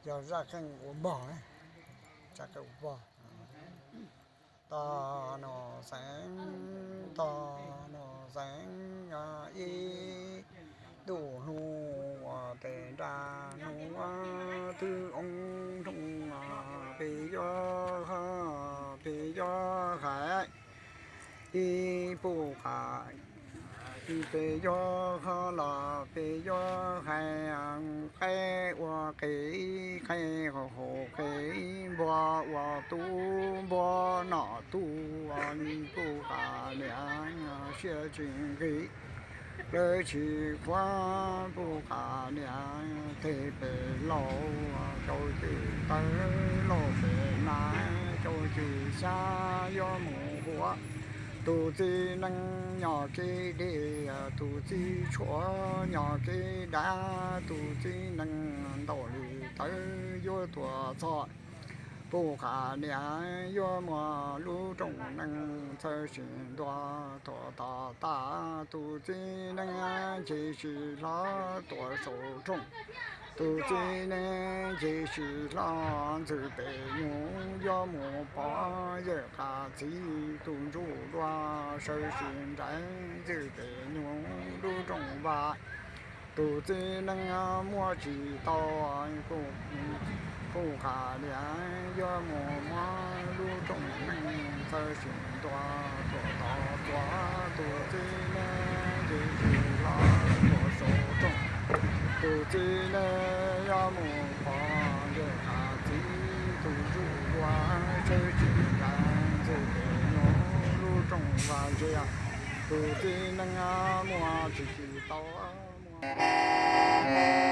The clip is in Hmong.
Yog zaj qeej ua vog, zaj qeej ua vog. Tog Noj Xeeb, tog Noj Xeeb, ib ntuj hnub ua tes nra hnub twb oo nroo, peb yuav, peb yuav hais ib puj qas, peb yuav hais los peb yuav hais qaib ua qe, qaib haus qe, npua ua tub, npua noj tub, puj qas niam siab tsis nqig, lawv tsis qhuav puj qas niam. Tej pem lauj rau cwj tawv, lauj pem na rau cwj xyab, yuav mus ua tus txiv neej nyob kev deb, tus txiv tshuav nyob kev dav, tus txiv neej ntaus li tawv yuav tuaj txog. Puj qas niam yuav muaj lub rooj neeg txawj sim ntua, tuaj tos tas tus txiv neej nce sim hlo tuaj saum rooj. Tus txiv neej nce sim hlo ntxwg pem nyuj yuav mus pov yawm qas txiv, tus ntsuj duav sawv sim nraim ntxwg pem nyuj lub rooj vag. Tus txiv neej muab tsis tau, puj qas niam yuav mus muab lub rooj neeg txawj sim ntua, tuaj tos txog tus txiv neej nce sim hlo tuaj saum rooj. Tus txiv neej yuav mus pov yawm qas txiv, tus ntsuj duav sawv sim nraim ntxwg pem nyuj lub rooj vag ntsia. Tus txiv neej muab tsis tau, muab